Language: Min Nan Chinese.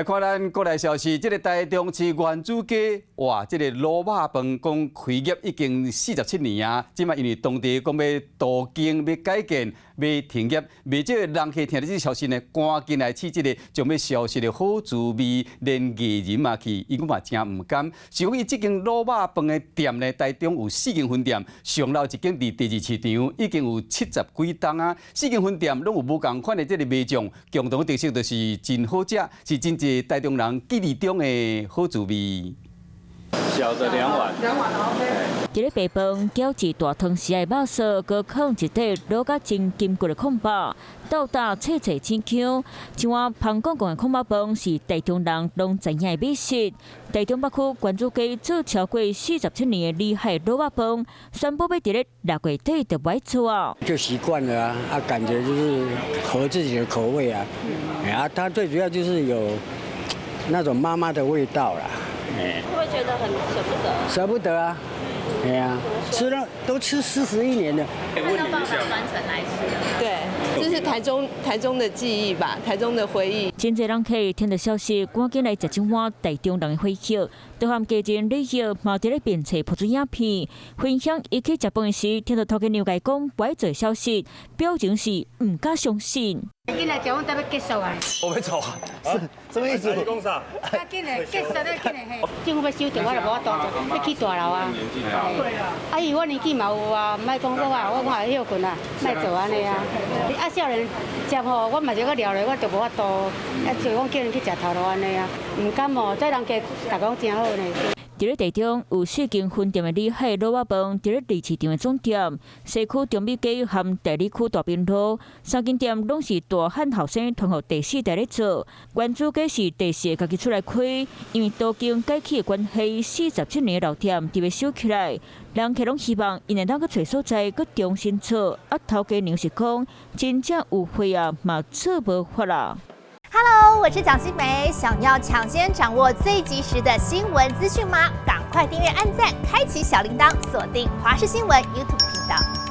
來看咱國內消息，這個台中市原子街，哇，這個滷肉飯講開業已經47年啊，這擺因為當地講欲都更欲改建，欲停業，袂少人客聽著這消息呢，趕緊來試這个將欲消失的好滋味，連藝人嘛去，伊講嘛誠毋甘。是講伊這間滷肉飯的店呢，台中有四間分店，上老一間佇第二市場已經有70幾冬啊，四間分店攏有無仝款的這个賣相，共同特色就是真好食，是真濟台中人記憶中的好滋味。小的兩碗，兩碗 OK。佇咧白飯攪一大湯匙的肉臊，閣囥一塊滷甲真金骨的炕肉，鬥膽脆脆青 Q。這碗芳公公的炕肉飯是台中人攏知影的美食。台中北區關子街做超過47年的李海滷肉飯，宣布欲佇咧6月底就無愛做啊。就習慣了啊，啊，感覺就是合自己的口味啊。啊，它最主要就是有那種媽媽的味道啦。會不會覺得很捨不得？捨不得啊，對啊，吃了都吃41年了。看到爸爸專程來吃的。對，這是台中的記憶吧，台中的回憶。真濟人客聽著消息，趕緊來食這碗台中人的回憶。導航家人李葉嘛佇咧鞭策播出影片，分享伊去食飯時，聽著頭家娘共伊講無愛做消息，表情是毋敢相信。緊來食，阮等欲結束啊！我欲走啊？是什麼意思？較緊來結束咧，緊來嘿。政府欲收掉，我就無法度做，欲起大樓啊。啊，伊我年紀嘛有啊，毋愛講說話，我講愛歇睏啊，莫做按呢啊。啊，少年食吼，我嘛是閣聊咧，我就無法度。啊，所以講叫𪜶去食頭路按呢啊，毋甘哦，這人家逐個攏誠好呢。佇咧台中有四間分店的李海滷肉飯，佇咧二市場的總店，西區中美街和大里區大坪路三間店攏是大漢後生傳予第四代咧做。原子街是第四个家己出來開，因為都更改起的關係，47年的老店特別收起來，人客攏希望𪜶會當閣揣所在，閣重新做。啊，頭家娘是講，真正有貨啊，嘛做無法啦。 Hello，我是蔣新梅，想要搶先掌握最及時的新聞資訊嗎？趕快訂閱、按讚、開啟小鈴鐺，鎖定華視新聞 YouTube 頻道。